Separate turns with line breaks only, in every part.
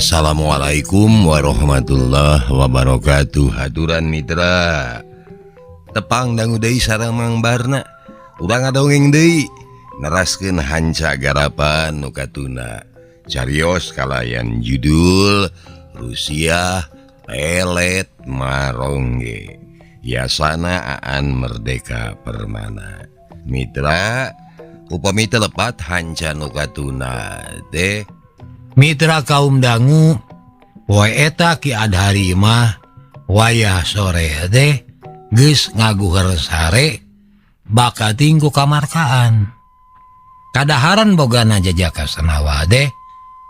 Assalamualaikum warahmatullahi wabarakatuh. Haturan mitra, tepang dangu deui sareng Mang Barna. Urang ngadongeng deui, neraskeun hanca garapan nu katuna. Carios kalayan judul Rusiah Pelet Marongge, Yasana Aan Merdeka Permana. Mitra, upami teu lepat hanca nu katuna teh.
Mitra kaum dangu, poe eta Ki Adhari mah wayah sore teh geus ngaguher sare bakating ku kamarkaan. Kadaharan bogana Jajaka Senawa deh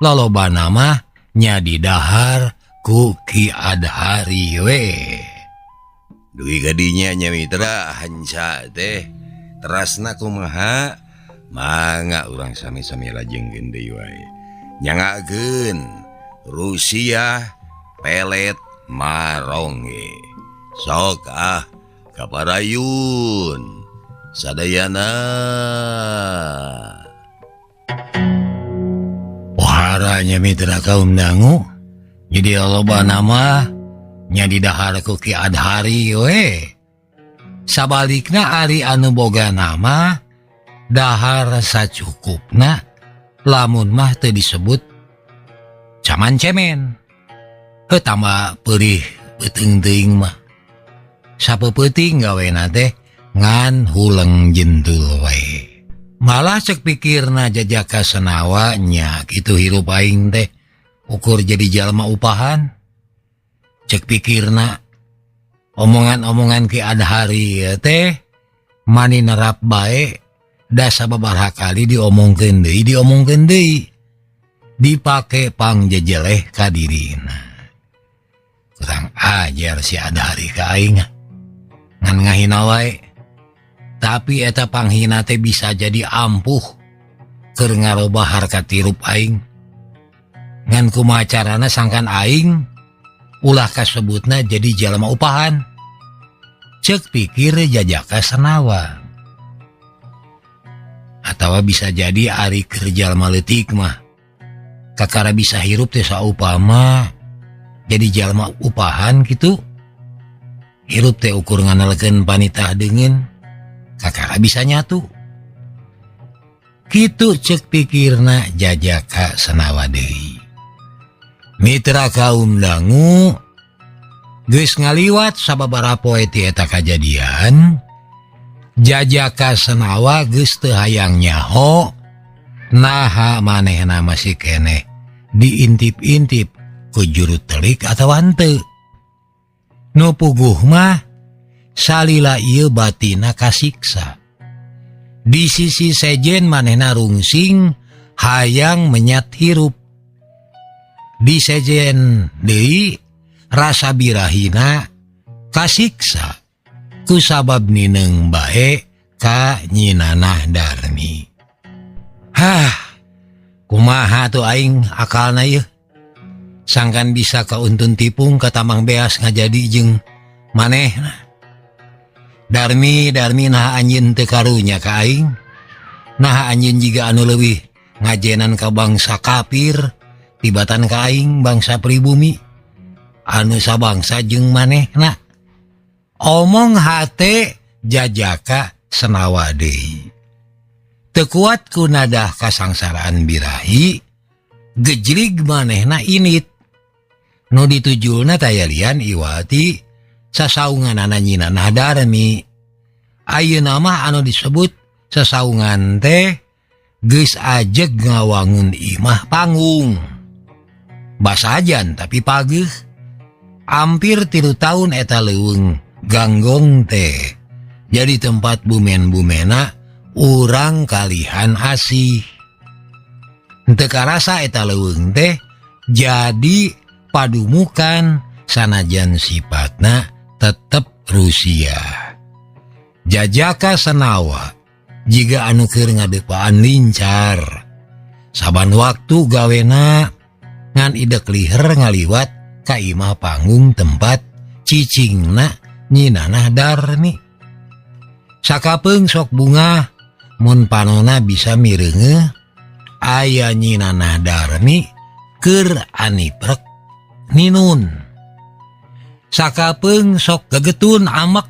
lolobana mah nya didahar ku Ki Adhari we.
Dugi ka dinya nya, mitra, hanca teh terasna kumaha, mangga urang sami-sami lajengkeun deui wae. Nyanggakeun Rusiah Pelet Marongge. Sok ah, kaparayun sadayana.
Poharanya, mitra kaum dangu, jadi loba nama nya didahar ku Ki Adhari we. Sabalikna ari anu boga nama dahar sacukupna, lamun mah teu disebut caman cemen. Heuh, tambah perih beuteung teuing mah sapeuting gawena teh ngan huleng jentul wae. Malah cek pikirna Jajaka Senawa nya kitu hirup aing teh ukur jadi jalma upahan, cek pikirna. Omongan-omongan Ki Adhari teh mani nerap bae, da sababaraha kali diomongkeun deui, diomongkeun deui, dipake pangjejeleh ka dirina. Kurang ajar si Adhari ka aing, ngan ngahina wae. Tapi eta panghina teh bisa jadi ampuh keur ngarobah harkat hirup aing. Ngan kumaha carana sangkan aing ulah kasebutna jadi jalma upahan, cek pikir Jajaka Senawa. Atau bisa jadi ari keur jalma leutik mah kakara bisa hirup teh saupama jadi jalma upahan gitu. Hirup teh ukur ngandalkeun panitah deungeun, kakara bisa nyatu kitu, cek pikirna Jajaka Senawa deui. Mitra kaum dangu, geus ngaliwat sababaraha poe ti eta kajadian, Jajaka Senawa geus teu hayang nyaho naha manehna masih keneh diintip-intip ku juru telik atawa henteu. Nu puguh mah salila ieu batina kasiksa. Di sisi sejen manehna rungsing hayang menyat hirup, di sejen deui rasa birahina kasiksa kusabab nineung bae ka Nyi Nanah Darmi. Hah, kumaha tuh aing akalna yeuh sangkan bisa kauntun tipung ka tambang beas ngajadi jeung manehna? Darmi, Darmi, nah anjeun teu karunya ka aing? Nah, anjeun jiga anu leuwih ngajenan ka bangsa kafir tibatan ka aing, bangsa pribumi anu sabangsa jeung manehna, omong hate Jajaka Senawa deui. Teu kuat ku nadah kasangsaraan birahi, gejlig manehna init. Nu ditujulna taya lian iwati sasaunganana Nyi Nanah Darmi. Ayeuna mah anu disebut sasaungan teh geus ajeg ngawangun imah panggung basajan, tapi pageuh hampir 3 tahun eta leuweung ganggong teh jadi tempat bumen-bumena urang kalihan asih. Teu karasa eta leuweung teh jadi padumukan, sanajan sifatna tetep Rusia. Jajaka Senawa jiga anu keur ngadepaan lincar saban waktu gawena ngan idek liher ngaliwat ka imah panggung tempat cicingna Nyi Nanah Darmi. Sakapeung sok bungah mun panona bisa mireungeuh aya Nyi Nanah Darmi. Keur aniprek ninun. Sakapeung sok gegetun amek.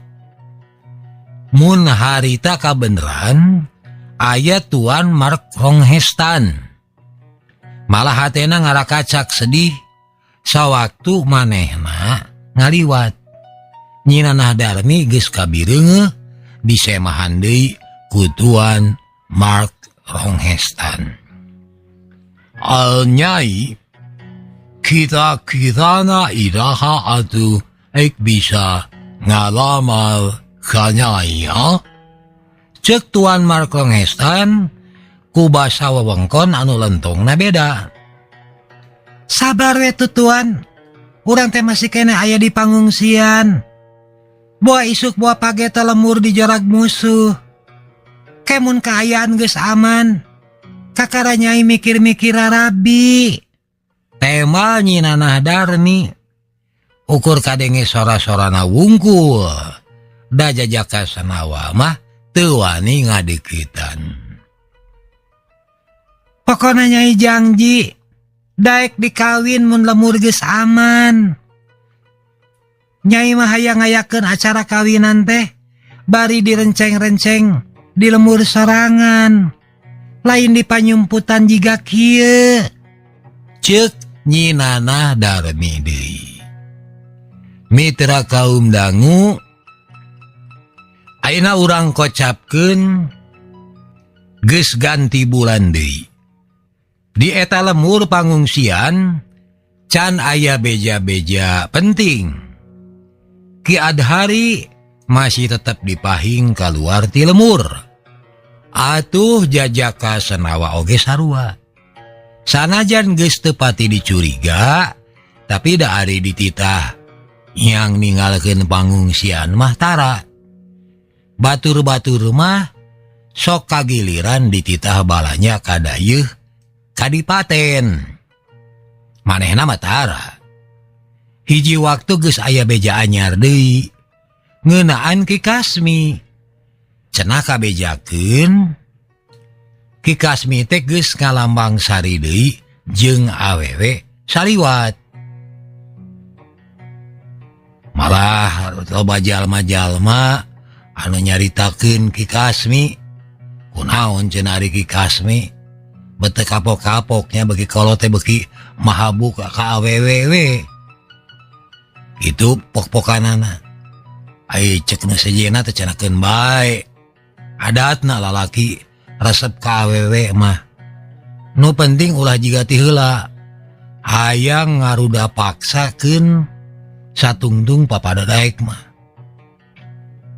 Mun harita kabeneran aya Tuan Mark Ronghestan. Malah hatena ngarakacak sedih sawaktu manehna ngaliwat. Nyi Nanah Darmi geus kabireungeuh disemahan deui ku Tuan Mark Ronghestan. Al nyai kita-kitana iraha atuh ek bisa ngalamar ka nyai ha? Cek Tuan Mark Ronghestan ku basa wewengkon anu lentongna beda. Sabar we tuh Tuan, urang teh masih keneh aya di pangungsian. Boa isuk boa pageta lemur di jorag musuh. Kemun kaayaan geus aman. Kakara nyai mikir-mikir rabi. Tema Nyi Nanah Darmi. Ukur kadenge sora-sorana wungkul. Da jajaka Senawa mah teu wani ngadeukeutan. Pokona nyai jangji daek dikawin mun lemur geus aman. Nyai mah hayang ngayakeun acara kawinan teh bari direnceng-renceng di lemur sorangan. Lain di panyumputan jiga kieu. Ceuk Nyi Nanah Darmi deui. Mitra kaum dangu, ayeuna urang kocapkeun geus ganti bulan deui. Di eta lemur pangungsian can aya beja-beja penting. Ki Adhari masih tetap dipahing kaluar ti lemur. Atuh jajaka Senawa oge sarua. Sanajan geus teu pati dicuriga, tapi da ari dititah yang ninggalkeun pangungsian mah tara. Batur-batur mah sok kagiliran dititah balanya kadayeuh kadipaten. Manehna mah tara. Hiji waktu geus aya beja anyar deui ngeunaan Ki Kasmi. Cenah kabejakeun Ki Kasmi teh geus ngalambang sari deui jeung awewe saliwat. Malah loba jalma-jalma anu nyaritakeun Ki Kasmi. Kunaon cenah ari Ki Kasmi bete kapok-kapoknya beki kolot teh beki mahabuk ka awewe we. Itu pok-pokanana. Ai cek nu sejenna teh cenahkeun bae. Adatna lalaki resep ka awewe mah. Nu penting ulah jiga ti heula. Hayang ngaruda paksakeun satungtung papada daek mah.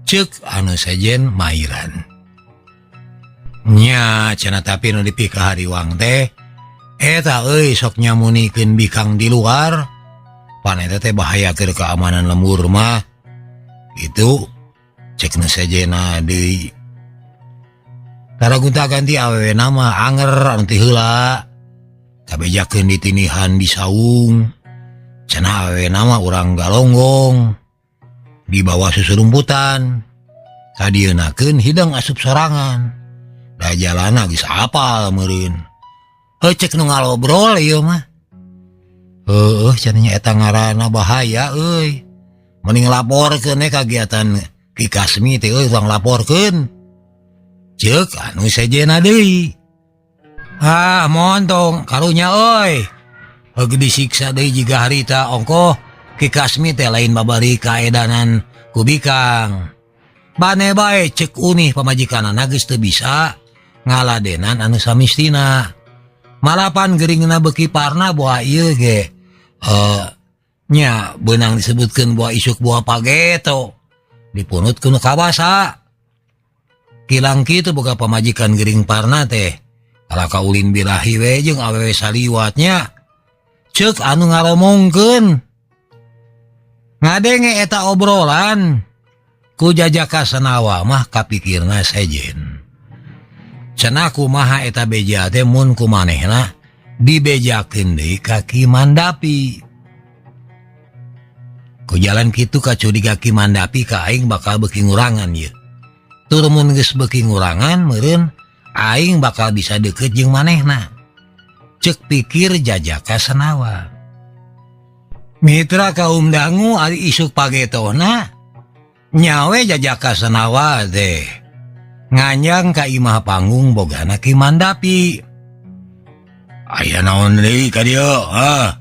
Cek anu sejen mairan. Nya cenah tapi nu dipikahariwang teh eta euy sok nyamunikeun bikang di luar. Pan eta teh bahaya keur keamanan lembur mah. Itu cek nu sejena deui. Tara gonta-ganti awewe nama anger anu ti heula. Kabejakeun ditinihan di saung. Cenah awewe nama urang galonggong. Di bawah susurumputan. Kadieunakeun hidang asup sorangan. Da jalana geus apal meureun. Heuh cek nu ngalobrol ieu mah. Heueuh cenah nya eta ngaranna bahaya euy. Mending laporkeun we kagiatan Ki Kasmi teh euy urang laporkeun. Ceuk anu sejenna deui. Ah montong karunya euy. Heug disiksa deui jiga harita ongkoh Ki Kasmi teh lain babari kaedanan ku bikang. Bane bae cek unih pamajikanana geus teu bisa ngaladenan anu samistina. Malapan geuringna beuki parna boa ieu ge. Nya beunang disebutkeun boa isuk boa pageto. Dipunut ku nu kawasa. Kilang kitu boga pamajikan geuring parna teh. Kalah kaulin birahi we jeung awewe saliwatnya. Ceuk anu ngaromongkeun. Ngadenge eta obrolan ku jajaka Senawa mah kapikirna sejen. Cenah kumaha eta beja teh mun ku manehna dibejakeun deui ka Ki Mandapi. Ku jalan kitu kacuriga Ki Mandapi ka aing bakal beuki ngurangan ieu. Tur mun geus beuki ngurangan meureun aing bakal bisa deukeut jeung manehna. Cek pikir Jajaka Senawa. Mitra kaum dangu, ari isuk pagetona nyawe Jajaka Senawa teh nganjang ka imah panggung bogana Ki Mandapi. Aya naon deui ka dieu? Ah.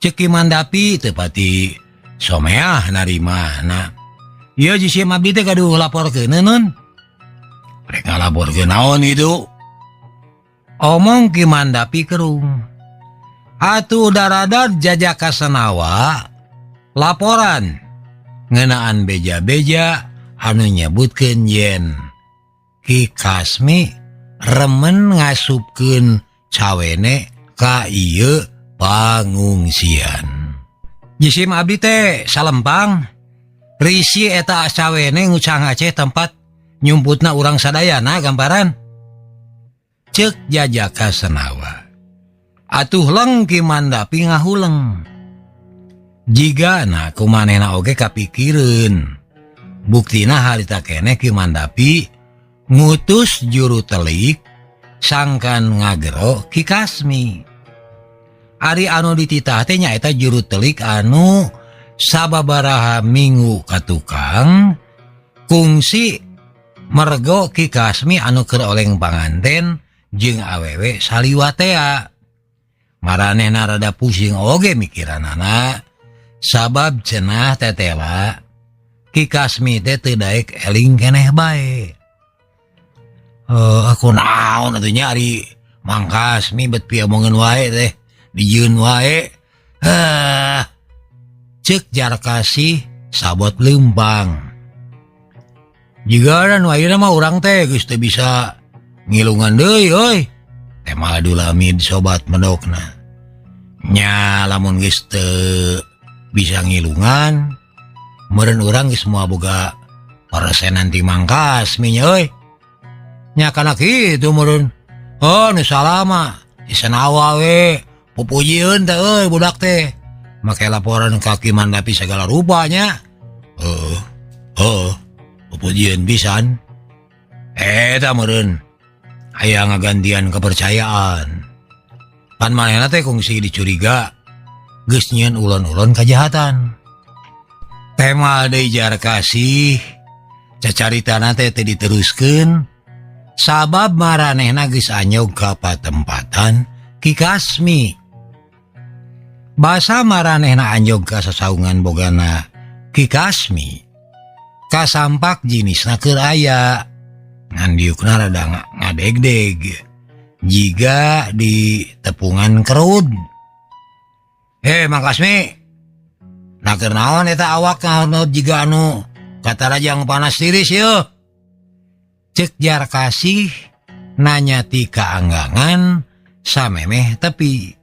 Cek Ki Mandapi teu pati someah narimana. Ieu jisim abdi teh gaduh laporkeun nun. Rek ngalaporkeun naon itu? Omong Ki Mandapi kerung. Atuh daradar Jajaka Senawa laporan ngeunaan beja-beja anu nyebutkeun yen Ki Kasmi remen ngasupkeun cawene ka ieu pangungsian. Jisim abdi teh salempang risi eta cawene ngucang Aceh tempat nyumputna urang sadayana gambaran. Cek Jajaka Senawa. Atuh leng Ki Mandapi ngahuleng. Jigana kumanehna oge kapikireun. Buktina harita keneh Ki Mandapi ngutus juru telik sangkan ngagero Ki Kasmi. Ari anu dititah teh nyaeta juru telik anu sababaraha minggu ka tukang kungsi mergo Ki Kasmi anu keur oleng panganten jeung awewe saliwatea. Maranehna rada pusing oge mikiranana sabab cenah tetela Ki Kasmi teh teu daek eling keneh bae. Aku naon atuh nya ari Mang Kasmi bet piomongeun wae teh dijieun wae. Hah. Cek Jarkasih sabot leumpang. Jiga nu ayeuna mah urang teh geus teu bisa ngilungan deui euy. Teh mah Dulamid sobat medokna. Nya lamun geus teu bisa ngilungan meureun urang geus moal boga paresenan ti Mang Kasmi nya euy. Nya kana kitu meureun. Oh nu salama Senawa we pupujieun teh euy budak teh. Make laporan ka Ki Mandapi segala rupanya. Heuh. Heuh. Pupujieun pisan. Eta meureun aya ngagantian kepercayaan. Pan manehna teh kungsi dicuriga geus nyieun ulon-ulon kajahatan. Tema deui Jarkasih cacaritana teh teu diteruskeun sabab maranehna geus anyog ka patempatan Ki Kasmi. Basa maranehna anjog ka sasaungan bogana Ki Kasmi kasampak jinisna keur aya ngan diukna rada ngadegdeg jiga di tepungan kerud. Mang Kasmi, nah keur naon eta awak ngahonot jiga anu katarajang panas tiris yeuh. Cek Jarkasih nanya ti kaanggangan samemeh tepi.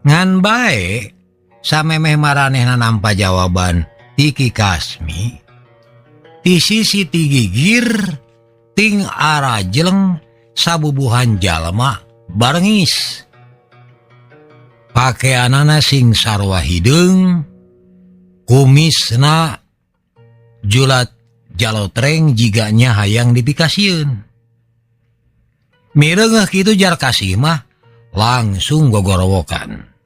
Ngan bae samemeh maranehna nampa jawaban ti Ki Kasmi, ti sisi ti gigir ting arajleng sabubuhan jalma barengis. Pakeanana sing sarua hideung, kumisna julat jalotreng jiganya hayang dipikasieun. Mireungeuh kitu Jarkasih mah langsung gogorowokan.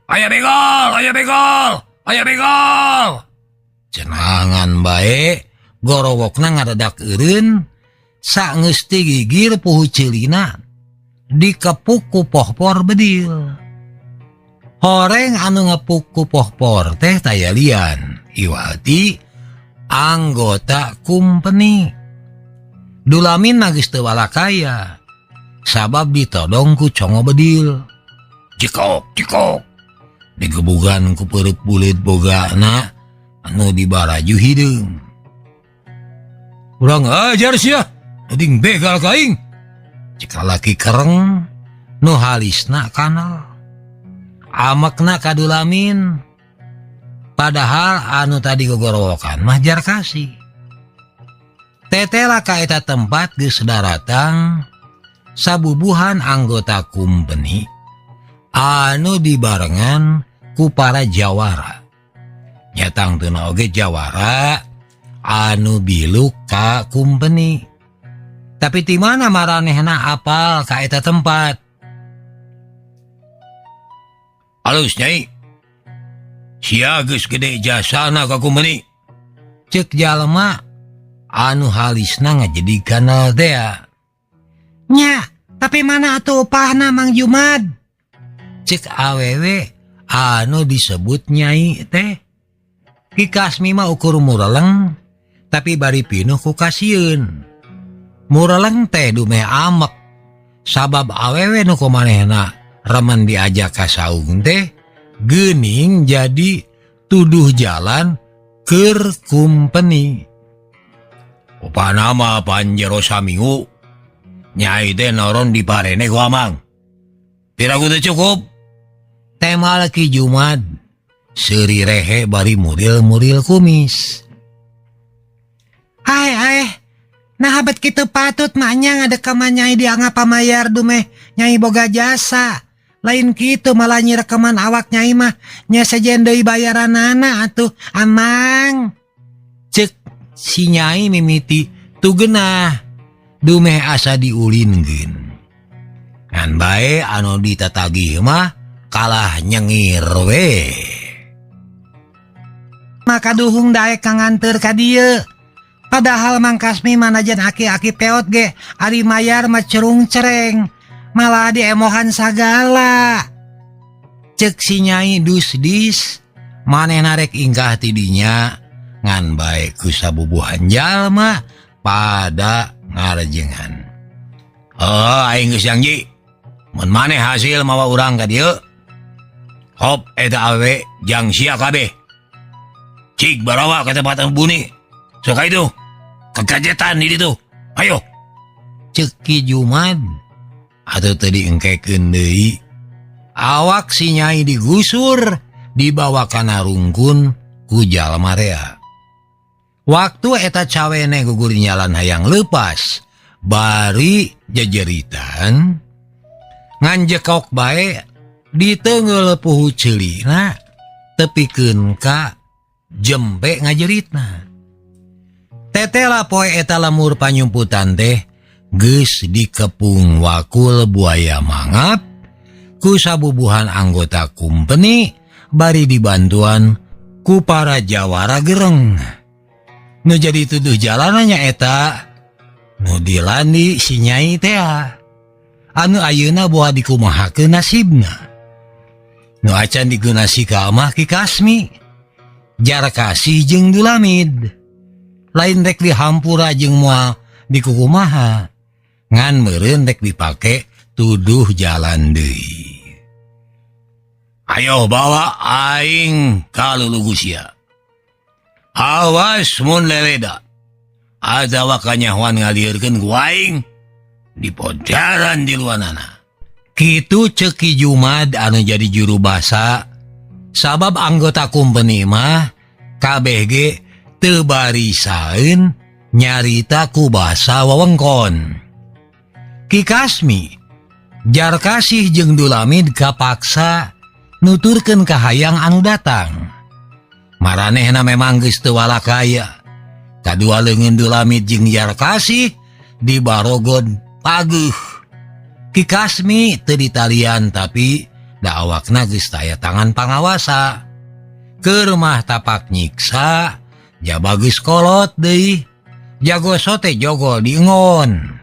Aya begal, aya begal, aya begal. Cenangan bae gorowokna ngadadak eureun saenggeus ti gigir puhu ceulina dikepuk ku pohpor bedil. Horeng anu ngepuk ku pohpor teh taya lian iwati anggota kumpeni. Dulamin mah geus teu walakaya sabab ditodong ku congo bedil. Cikok cikok digebugan ku peureut buleut bogana anu dibaraju hideung. Urang ajar sia, ding begal ka aing. Cek lalaki kereng nu halisna kanal. Amekna ka Dulamin. Padahal anu tadi gogorowokan mah Jarkasih. Tetela ka eta tempat geus daratang sabubuhan anggota kumpeni anu dibarengan ku para jawara. Nyatang teu oge jawara anu biluk ka kumpeni. Tapi ti mana maranehna apal ka eta tempat? Halus Nyai. Sia geus gede jasana ka kumpeni. Cek jalma anu halisna ngajadi kanal teh.
Nya, tapi mana atuh upahna Mang Jumad?
Cek awewe anu disebut Nyai teh. Ki Kasmi mah ukur mureleng tapi bari pinuh ku kasieun. Mureleng teh dumeh amek sabab awewe nu kumanehna remen diajak ka saung teh geuning jadi tuduh jalan keur kumpeni. Upahna mah panjero saminggu Nyai teh noron diparene ku Amang. Piraku teu cukup. Tema Ki Jumad seuri rehe bari muril-muril kumis.
Hai hai. Nah bet kitu patut maknya ngadekaman Nyai dianggap pamayar dumeh Nyai boga jasa. Lain kitu malah nyirekaman awak Nyai mah nya sejen deui bayaranana atuh Amang.
Cek si Nyai mimiti tugenah dumeh asa diulinkeun. Ngan bae anu ditatagih mah kalah nyengir we.
Maka duhung daek ka nganteur ka dieu. Padahal Mang Kasmi manajan aki-aki peot ge ari mayar mah cerung-cereng malah diemohan sagala.
Cek si Nyai dus-dis manehna rek ingkah ti dinya ngan bae ku sabubuhan jalma pada ngarejengan. Oh, aing geus janji. Mun maneh hasil mawa urang ka dieu. Hop eta awewe jang sia kabeh. Cik barawa ka tempat anu buni. Sok itu kekajetan di ditu. Ayo. Cek Ki Jumad atuh teu diengkekeun deui. Awak si Nyai digusur dibawa kana rungkun ku jalma rea. Waktu eta cawene gugur nyalan hayang lepas bari jejeritan nganjekok bae diteungeul puhu ceulina tepikeun ka jempe ngajeritna. Tetela poe eta lemur panyumputan teh geus dikepung wakul buaya mangap ku sabubuhan anggota kumpeni bari dibantuan ku para jawara gereng. Nu jadi tuduh jalanannya eta nu dilandi si Nyai teh anu ayeuna boa dikumahakeun nasibna. Nu acan digeunasi ka mah Ki Kasmi Jarkasih jeung Dulamid. Lain rek dihampura jeung moal dikukumaha ngan meureun rek dipake tuduh jalan deui. Ayo bawa aing ka lulugu sia. Awas mun leleda atawa kanyahoan ngalieurkeun ku aing di podaran di luanana. Kitu ceuk Ki Jumad anu jadi juru basa sabab anggota kumpeni mah kabeh ge teu barisaeun nyarita ku basa wewengkon. Ki Kasmi Jarkasih jeung Dulamid kapaksa nuturkeun kahayang anu datang. Maranehna memang geus teu walakaya. Kadua leungeun Dulamid jeung Jarkasih dibarogod pageuh. Ki Kasmi teu ditalian tapi da awakna geus taya tangan pangawasa. Keur mah tapak nyiksa jaba geus kolot deui. Jago sote jogol diingon.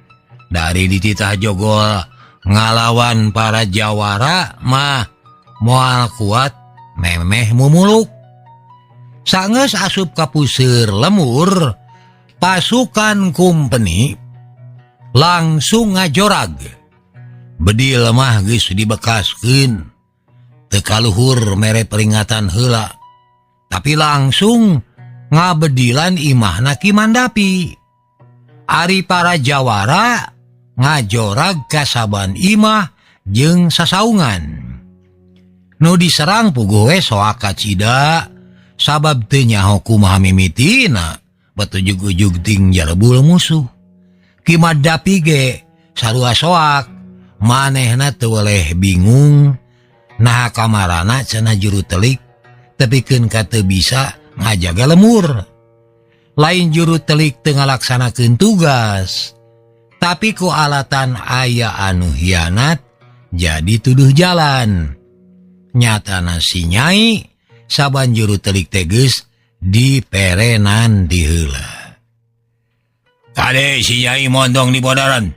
Dari dititah jogol ngalawan para jawara mah moal kuat memeh mumuluk. Sanggeus asup ka puseur lemur, pasukan kumpeni langsung ngajorag. Bedil mah geus dibekaskeun. Teu kaluhur mere peringatan heula. Tapi langsung ngabedilan imahna Ki Mandapi. Ari para jawara ngajorag kasaban imah jeung sasaungan. Nu diserang puguh we soak kacida sabab teu nyaho kumaha mimitina batujug-ujug ting jarebul musuh. Ki Mandapi ge sarua soak manehna teu weleh bingung naha kamarana cenah juru telik tepikeun ka teu bisa ngajaga lemur. Lain juru telik teu ngalaksanakeun tugas, tapi ku alatan aya anu hianat jadi tuduh jalan. Nyatana si Nyai saban juru telik teh geus diperenan di heula. Kade si Nyai mondong di bodaran.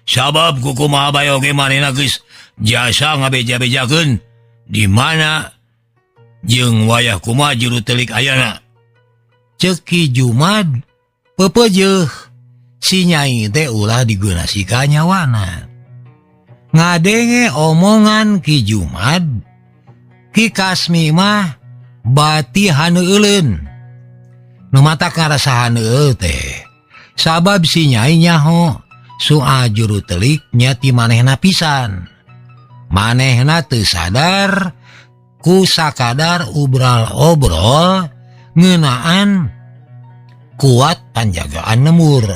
Sabab kukumaha bae oge manehna geus jasa ngabeja-bejakeun di mana jeung wayah kumaha juru telik ayana. Ceuk Ki Jumad pepeujeuh si Nyai teh ulah digeunasi ka nyawana. Ngadenge omongan Ki Jumad, Ki Kasmi mah bati haneueuleun. Nu matak ngarasa haneueul teh sabab si Nyai nyaho soal juru telik nya ti manehna pisan. Manehna teu sadar ku sakadar ubral obrol ngeunaan kuat panjagaan lembur.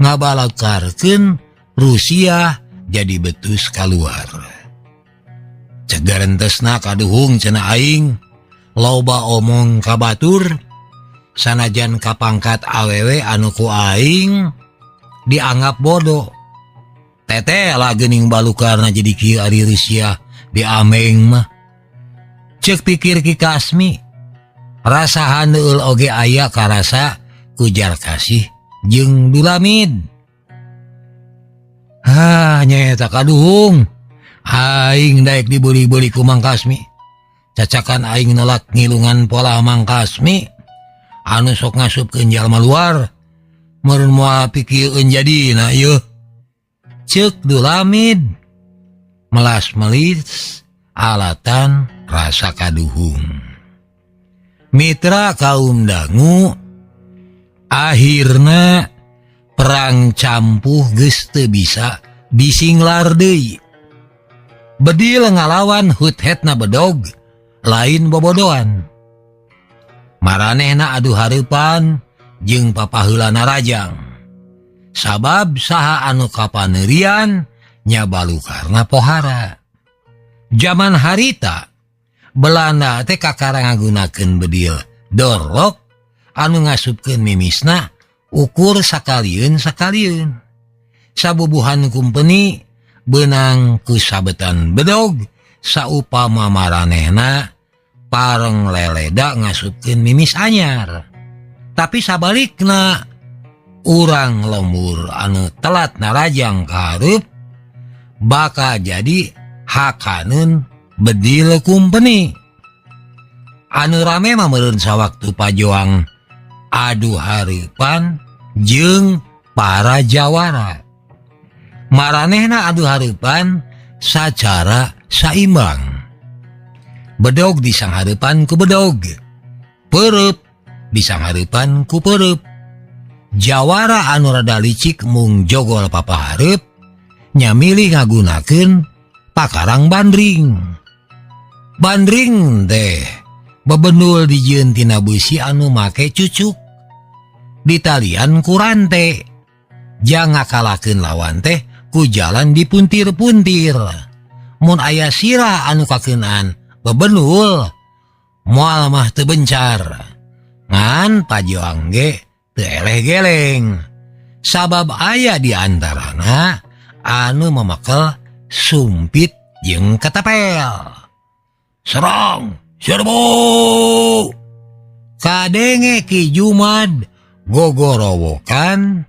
Ngabalakarkeun Rusia jadi betus kaluar. Cek garentesna kaduhung cenah aing loba omong ka batur sanajan kapangkat awewe anu ku aing dianggap bodoh. Teteh lah geuning balukarna jadi kieu ari Rusia diameng mah. Cek pikir Ki Kasmi rasa haneueul oge aya karasa ku Jarkasih jeung Dulamid. Hah, nyaeta kaduhung. Aing daek dibeli-beli ku Mang Kasmi. Cacakan aing nolak ngilungan pola Mang Kasmi anu sok ngasupkeun jalma luar. Meureun moal pikieun jadina ieu. Ceuk Dulamid melas-melis alatan rasa kaduhung. Mitra kaum dangu akhirna perang campuh geus teu bisa disinglar deui. Bedil ngalawan hut-hetna bedog lain bobodoan. Maranehna adu hareupan jeung papaheulana rajang. Sabab saha anu kapaneurian nya balukarna pohara. Zaman harita Belanda teh kakara ngagunakeun bedil dorlok anu ngasupkeun mimisna ukur sakalieun-sakalieun. Sabubuhan kumpeni beunang ku sabetan bedog saupama maranehna pareng leleda ngasupkeun mimis anyar. Tapi sabalikna urang lembur anu telat narajang ka hareup bakal jadi hakaneun bedil kumpeni. Anu rame mah meureun sawaktu pajoang adu hareupan jeung para jawara. Maranehna adu hareupan sacara saimbang. Bedog disanghareupan ku bedog, peureub disanghareupan ku peureub. Jawara anu rada licik mung jogol papahareup nya milih ngagunakeun pakarang bandring. Bandring teh bebendul dijieun tina beusi anu make cucuk ditalian ku rante. Jang ngakalakeun lawan teh ku jalan dipuntir-puntir. Mun aya sirah anu kakeunaan bebendul moal mah teu bencar. Ngan pajoang ge teu eleh geleng. Sabab aya di antarana anu memekel sumpit jeung ketepel. Serang serbu. Kadenge Ki Jumad gogorowokan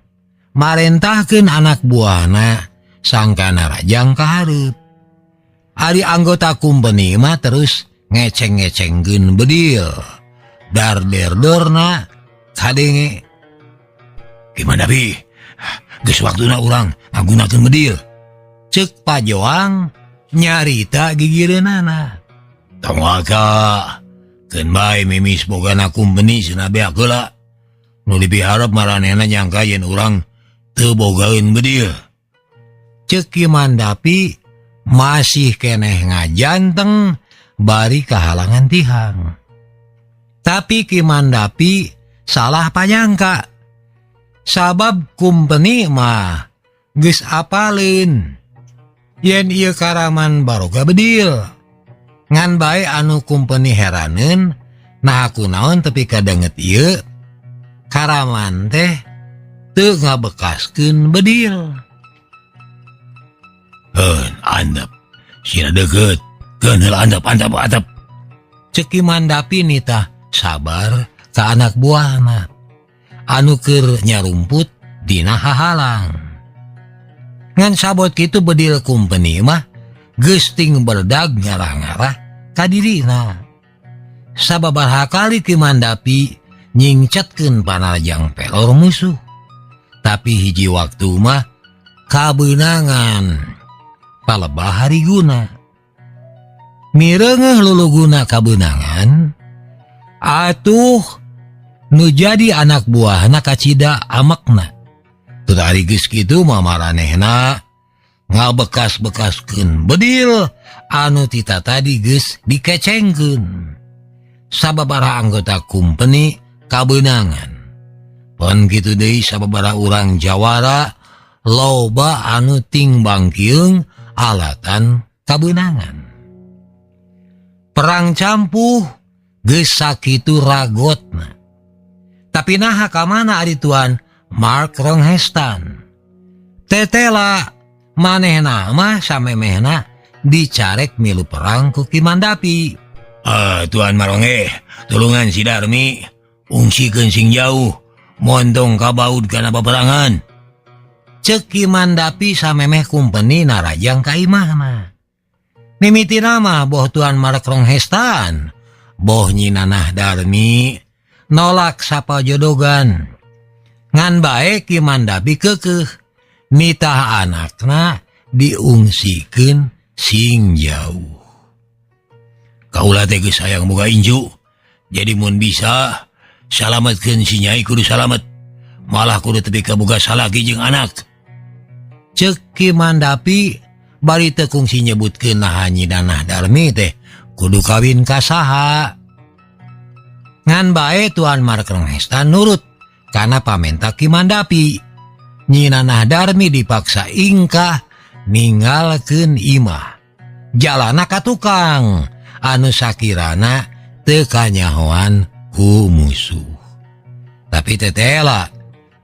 marentahkeun anak buahna sangkana rajang ka hareup. Ari anggota kumpeni mah terus ngeceng-ngecengkeun bedil. Darderdorna kadenge. Gimana bi? Geus waktuna urang ngagunakeun bedil. Ceuk pajoang nyarita gigireunana. Tong waka keun bae mimis bogana kumpeni cenah beak heula. Nu dipiharep maranehna nyangka yen urang teu bogaeun bedil. Ceuk Ki Mandapi masih keneh ngajanteng bari kahalangan tihang. Tapi Ki Mandapi salah panyangka. Sabab kumpeni mah geus apaleun yen ieu karaman baroga bedil. Ngan bae anu kumpeni heraneun naha kunaon tepi ka danget ieu karaman teh teu ngabekaskeun bedil. Heun, andep sina deukeut Keun heula andap andap andap. Cek Ki Mandapi nitah sabar ka anak buahna anu keur nyarumput dina hahalang. Ngan sabot kitu bedil kumpeni mah geus ting berdag ngarah-ngarah ka dirina. Sababaraha kali Ki Mandapi nyingcetkeun panarjang pelor musuh. Tapi hiji waktu mah kabeunangan palebah hariguna. Mireungeuh luluguna kabeunangan atuh nu jadi anak buahna kacida amekna. Teu ari geus kitu mah maranehna ngabekas-bekaskeun bedil anu tita tadi geus dikecengkeun. Sababaraha anggota kumpeni kabeunangan. Pon kitu deui sababaraha urang jawara loba anu ting bangkiung alatan kabeunangan. Perang campuh geus sakitu ragotna. Tapi naha ka mana ari Tuan Mark Ronghestan? Tetela manehna mah samemehna dicarek milu perang ku Ki Mandapi. Tuan Maronge, tulungan si Darmi, ungsikeun sing jauh, montong kabaud kana paperangan. Cek Ki Mandapi samemeh kumpeni narajang ka imahna. Mimitina mah boh Tuan Mark Ronghestan, boh Nyi Nanah Darmi nolak sapajodogan. Ngan bae Ki Mandapi keukeuh nitah anakna diungsikeun sing jauh. Kaula teh geus hayang boga incu. Jadi mun bisa salametkeun si Nyai kudu salamet. Malah kudu tepi ka boga salaki jeung anak. Cek Ki Mandapi bari teu kungsi nyebutkeun naha Nyi Nanah Darmi teh kudu kawin ka saha. Ngan bae Tuan Mark Ronghestan nurut kana pamenta Ki Mandapi. Nyi Nanah Darmi dipaksa ingkah ninggalkeun imah. Jalana ka tukang anu sakirana teu kanyahoan ku musuh. Tapi tetela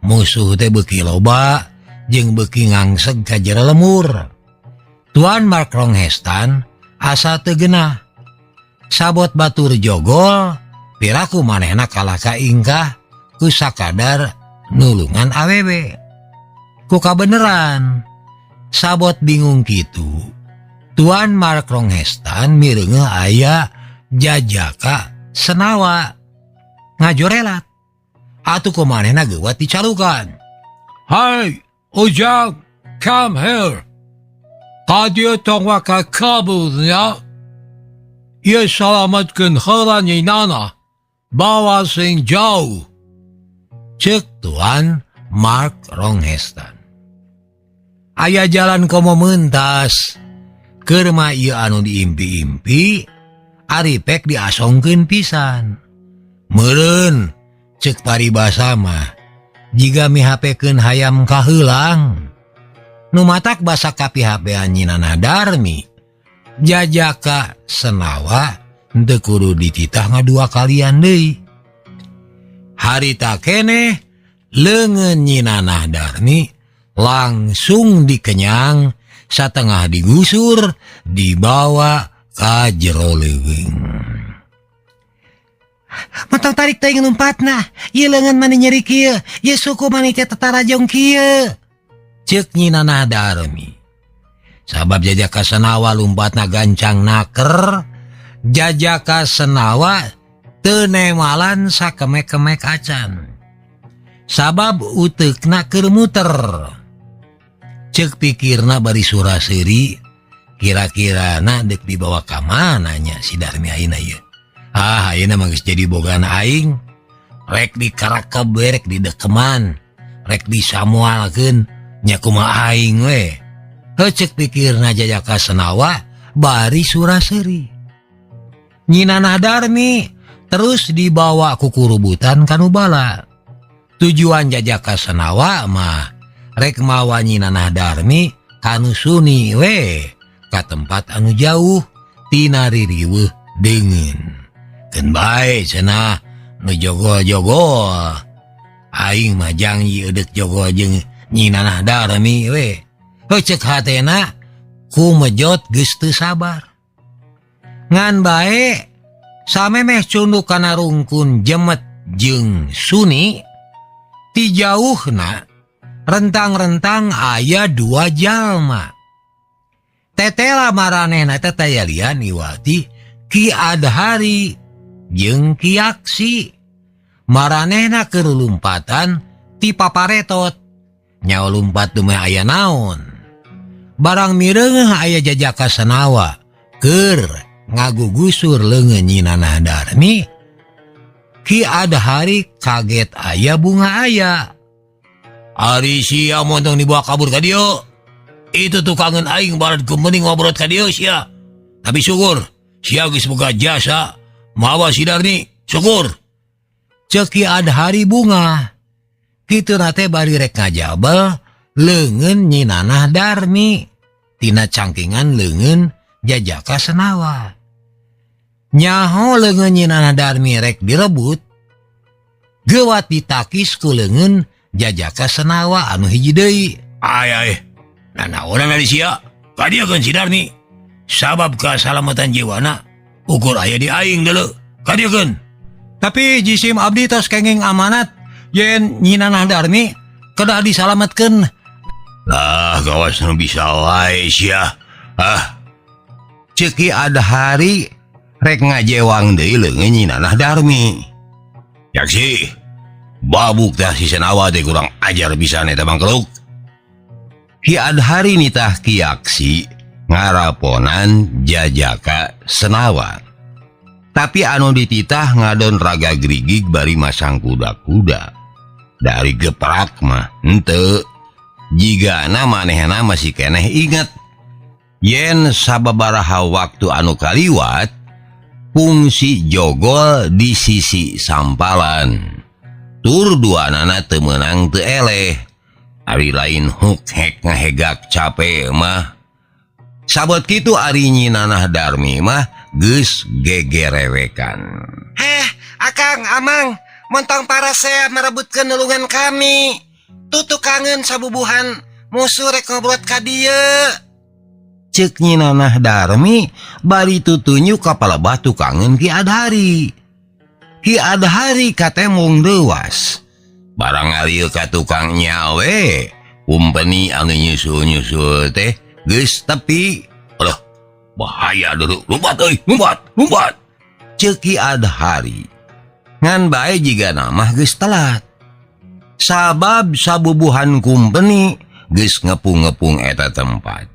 musuh teh beuki loba jeung beuki ngangseg ka jero lemur. Tuan Mark Ronghestan asa teu geunah. Sabot batur jogol piraku manehna kalah ka ingkah ku sakadar nulungan awewe. Ku kabeneran sabot bingung kitu. Tuan Mark Ronghestan mireungeuh aya jajaka Senawa ngajorelat. Atuh ku manehna geuwat dicalukan.
Hai, Ujang, come here. Ka dieu tong waka kabur nya. Ieu salametkeun heula Nyi Nana. Bawa sing jauh.
Cek Tuan Mark Ronghestan. Aya jalan komo mentas. Keur mah ieu anu diimpi-impi, ari pek diasongkeun pisan. Meureun cek paribasa mah jiga mihapekeun hayam kaheulang. Nu matak basa kapihapean Nyi Nana Darmi. Jajaka Senawa henteu kudu dititah ngadua kalian deui. Harita keneh leungeun Nyi Nanah Darmi langsung dikenyang satengah digusur dibawa ka jero leuweung.
Montong tarik teuing lumpatna, ieu leungeun mani nyeri kieu, ieu suku mani teh tatarajong kieu.
Ceuk Nyi Nanah Darmi. Sabab jajaka Senawa lumpatna gancang naker, jajaka Senawa teu nemalan sakemek-kemek acan. Sabab uteukna keur muter. Ceuk pikirna bari sura-seuri, kira-kirana deuk dibawa ka mana nya si Darmi ayeuna ieu. Ah, ayeuna mah geus jadi bogana aing. Rek dikarakeb we, rek didekeman, rek disamualkeun nya kumaha aing we. Heuh ceuk pikirna jajaka Senawa bari sura-seuri. Nyi Nanah Darmi terus dibawa ku kurubutan kanu bala. Tujuan jajaka Senawa mah rek mawa Nyi Nanah Darmi kanu suni we ka tempat anu jauh tina ririweuh deungeun. Keun bae cenah nu jogol-jogol. Aing mah jangji eudek jogol jeung Nyi Nanah Darmi we. Heuh ceuk hatena ku mejot geus teu sabar. Ngan bae samemeh cunduk kana rungkun jemet jeung Suni ti jauhna rentang-rentang aya dua jalma. Tetela maranehna teh taya lian iwati Ki Adhari jeung Ki Aksi. Maranehna keur lumpatan ti paparetot. Nyawa lumpat dumeh aya naon. Barang mireungeuh aya jajaka Senawa keur ngagugusur leungeun Nyi Nanah Darmi. Ki Adhari kaget aya bunga aya. Ari sia montong dibawa kabur ka dieu. Itu tukangeun aing barat kumening ngobrol ka dieu sia. Tapi syukur sia geus boga jasa mawa si Darmi, syukur. Ceuk Ki Adhari bunga. Kitu teh bari rek ngajabel leungeun Nyi Nanah Darmi tina cangkingan leungeun jajaka Senawa. Nyaho leungeun Nyi Nanah Darmi rek direbut, geuwat ditakis ku leungeun jajaka Senawa anu hiji deui.
Ay ay. Nah, orang dari sia, kadieukeun si Darmi. Sabab kasalamatan jiwana ukur aya di aing deuleu. Kadieukeun.
Tapi jisim abdi tos kenging amanat yen Nyi Nanah Darmi kedah disalametkeun.
Lah, gawas nu bisa wae sia. Ah. Ceuk Ki Adhari rek ngajewang deui leungeun Nyi Nanah Darmi. Yaksi, babuk tah si Senawa teh kurang ajar pisan eta mangkeluk. Ki Adhari nitah Ki Aksi ngaraponan jajaka Senawa. Tapi anu dititah ngadon raga grigig bari masang kuda-kuda. Dari geprak mah henteu. Jigana manehna masih keneh inget yen sababaraha waktu anu kaliwat fungsi jogol di sisi sampalan. Tur duanana teu meunang teu eleh. Ari lain huk hek ngahegak capek mah. Sabot kitu ari Nyi Nanah Darmi mah geus gegerewekan.
Heh, Akang, Amang, montong parasea merebutkeun nulungan kami. Tutu kangen sabubuhan musuh rek ngobrol ka dieu.
Ceuk Nyi Nanah Darmi bari tutunjuk ka palebah tukangeun Ki Adhari. Ki Adhari katemung deuas. Barang ngalieu ka tukang nyawe, kumpeni anu nyusul-nyusul teh geus tepi. Aduh, bahaya dulu. Lumpat euy, lumpat, lumpat. Ceuk Ki Adhari. Ngan bae jiga mah geus telat. Sabab sabubuhan kumpeni geus ngepung-ngepung eta tempat.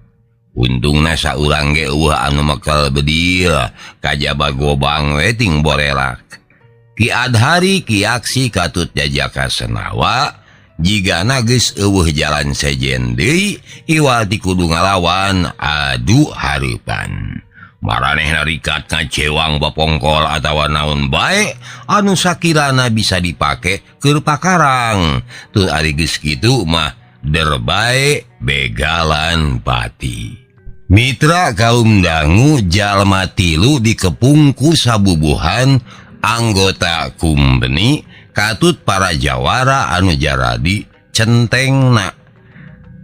Untungna saurang ge eueuh anu mekel bedil, kajaba gobang we ting borelak. Ki Adhari Ki Aksi katut jajaka Senawa jigana geus eueuh jalan sejen deui iwal ti kudu ngalawan adu hareupan. Maranehna rikat ngacewang bapongkol atawa naon bae anu sakirana bisa dipake keur pakarang. Tur ari geus kitu mah derbae begalan pati. Mitra kaum dangu jalma tilu dikepung ku sabubuhan anggota kumbeni katut para jawara anu jaradi centengna.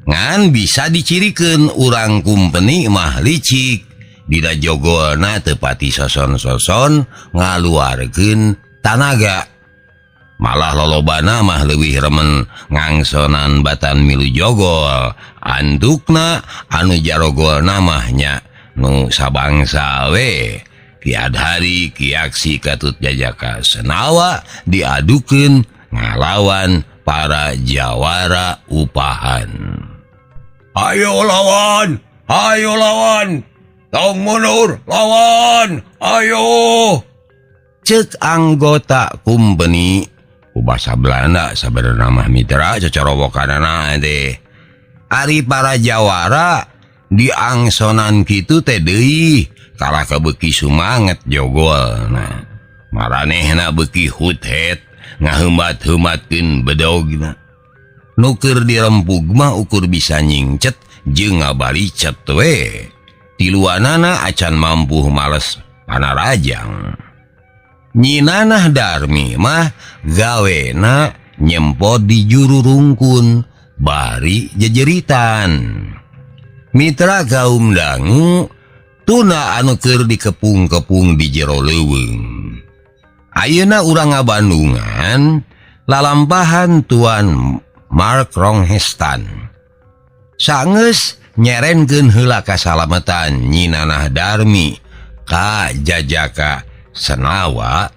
Ngan bisa dicirikeun urang kumpeni mah licik. Dina jogolna teu pati soson-soson ngaluarkeun tanaga. Malah lolobana mah leuwih remen ngangsonan batan milu jogol. Antukna anu jarogolna mah nya nu sabangsa we. Ki Adhari Ki Aksi katut jajaka Senawa diadukeun ngalawan para jawara upahan.
Ayo lawan, ayo lawan, tong mundur, lawan, ayo.
Ceuk anggota kumpeni ku basa Belanda sabenerna mah mitra cocorowokanana teh. Ari para jawara diangsonan kitu teh deui kalah kabeuki sumanget jogolna. Maranehna beuki huthet ngaheumat-heumatkeun bedogna. Nu keur dirempug mah ukur bisa nyingcet jeung ngabaricet we. Tiluanana acan mampu males panarajang. Nyi Nanah Darmi mah gawena nyempot di juru rungkun bari jejeritan. Mitra kaum dangu Tuna anu keur dikepung-kepung di jero leuweung. Ayeuna urang ngabandungan lalampahan Tuan Mark Ronghestan. Sanggeus nyerenkeun heula kasalamatan Nyi Nanah Darmi ka Jajaka Senawa,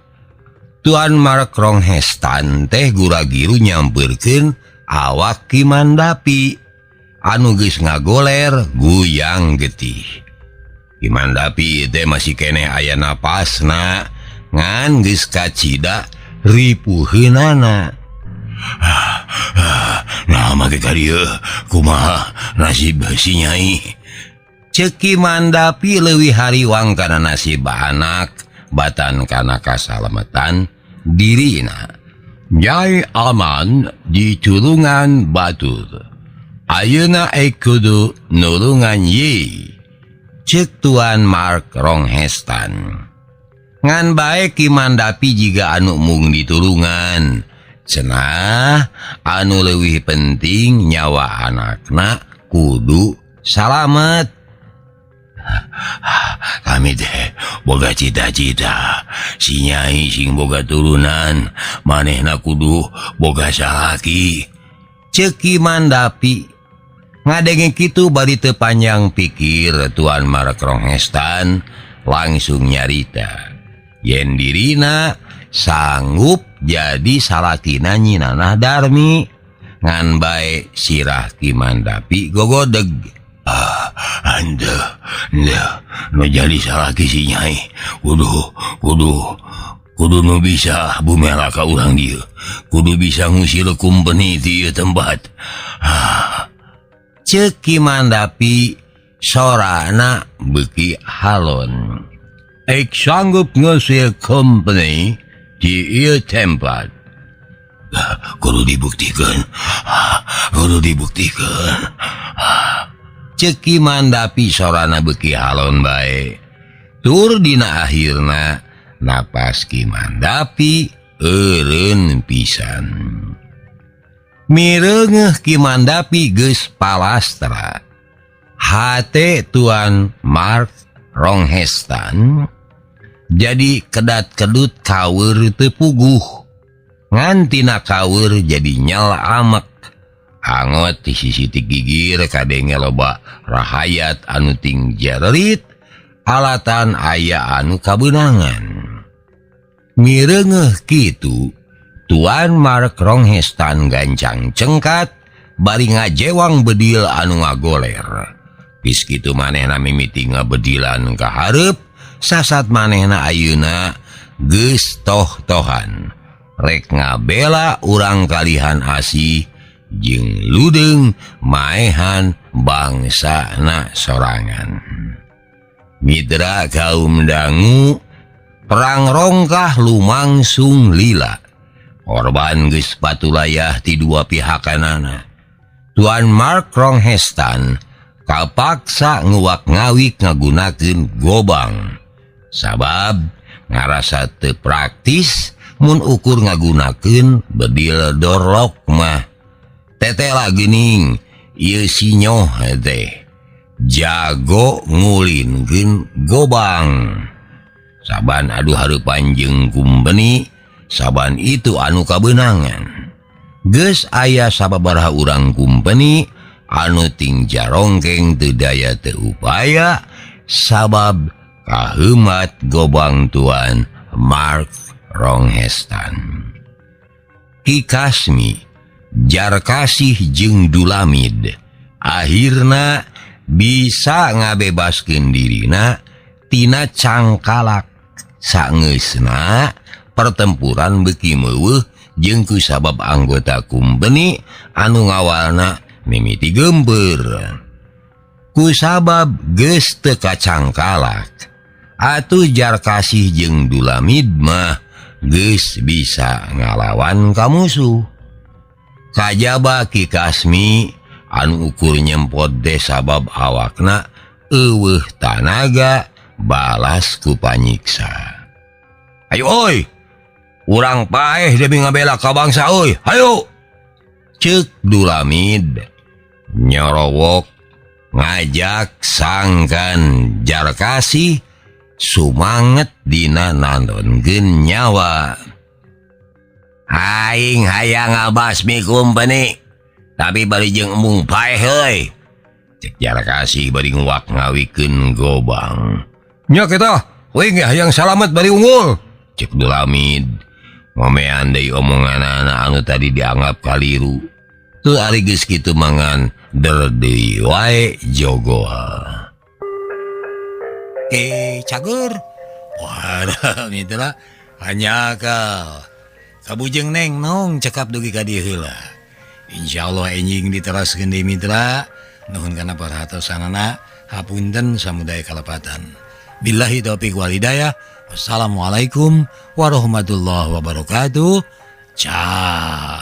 Tuan Mark Ronghestan teh gura-giru nyampeurkeun awak Ki Mandapi anu geus ngagoler guyang getih. Ki Mandapi teh masih keneh aya napasna ngan geus kacida ripuheunana.
Nah, make ka dieu kumaha nasib si Nyai?
Ceuk Ki Mandapi leuwih hariwang kana nasib anak batan kana kasalamatan dirina. Nyai aman di tulungan batur. Ayeuna ek kudu nulungan Yi. Ceuk Tuan Mark Ronghestan. Ngan bae Ki Mandapi jiga anu mung ditulungan. Cenah anu leuwih penting nyawa anakna kudu salamet.
Kami teh boga cita-cita si Nyai sing boga turunan, manehna kudu boga salaki.
Ceuk Ki Mandapi. Ngadenge kitu bari teu panjang pikir Tuan Mark Ronghestan langsung nyarita yen dirina sanggup jadi salakina Nyi Nanah Darmi ngan bae sirah Ki Mandapi gogodeg.
Ah, henteu, henteu, nu jadi salaki si Nyai kudu kudu kudu nu bisa bumela ka urang dieu, kudu bisa ngusir kumpeni ti ieu tempat. Ah.
Ceuk Ki Mandapi sorana beuki halon. Ek sanggup ngusir company di ieu tempat.
Kudu dibuktikan, kudu dibuktikan.
Ceuk Ki Mandapi sorana beuki halon bae. Tur dina akhirna napas Ki Mandapi eureun pisan. Mireungeuh Ki Mandapi geus palastra. Hate Tuan Mark Ronghestan jadi kedat-kedut kaweur teu puguh. Ngan tina kaweur jadi nyala amek. Angot ti sisi ti gigir kadenge loba rahayat anu ting jererit alatan aya anu kabeunangan. Mireungeuh kitu Tuan Mark Ronghestan gancang cengkat bari ngajewang bedil anu ngagoler. Geus kitu manehna mimiti ngabedilan ka hareup, sasat manehna ayeuna geus toh-tohan rek ngabela urang kalihan asih jeung ludeung maehan bangsana sorangan. Mitra kaum dangu, perang rongkah lumangsung lila. Korban geus patulayah ti dua pihakanana. Tuan Mark Ronghestan kapaksa nguwak-ngawik ngagunakeun gobang. Sabab ngarasa teu praktis mun ukur ngagunakeun bedil dorlok mah. Tetela geuning ieu sinyoh teh jago ngulinkeun gobang. Saban adu hareupan jeung kumpeni, saban itu anu kabeunangan. Geus aya sababaraha urang kumpeni anu ting jarongkeng teu daya teu upaya sabab kaheumat gobang Tuan Mark Ronghestan. Ki Kasmi, Jarkasih jeung Dulamid akhirna bisa ngabebaskeun dirina tina cangkalak. Sangeusna pertempuran beuki meuweuh jeung kusabab anggota kumpeni anu ngawalna mimiti geumpeur. Kusabab geus teu kacangkalak atuh Jarkasih jeung Dulamid mah geus bisa ngalawan ka musuh. Kajaba Ki Kasmi anu ukur nyempot deh sabab awakna euweuh tanaga balas ku panyiksa. Ayo oi, urang paeh demi ngabela ka bangsa oi, hayo. Ceuk Dulamid nyorowok Ngajak sangkan Jarkasih sumanget dina nanonkeun nyawa. Aing hayang ngabasmi kumpeni tapi bari jeung embung paeh heuy. Cek Jarkasih bari nguak ngawikeun gobang. Nya kita, euy hayang salamet bari unggul. Cek Dulamid ngomean deui omonganana anu tadi dianggap kaliru. Tuh ari geus kitu mangan der deui wae jogoa.
Cagur. Wah, mitra hanya ka kabujeng neng nong cekap dugi ka dieu heula. Insyaallah enjing diteraskeun deui mitra. Nuhun kana perhatosanana, hapunten samudaya kalepatan. Billahi taufiq wal hidayah. Wassalamualaikum warahmatullahi wabarakatuh. Ciao.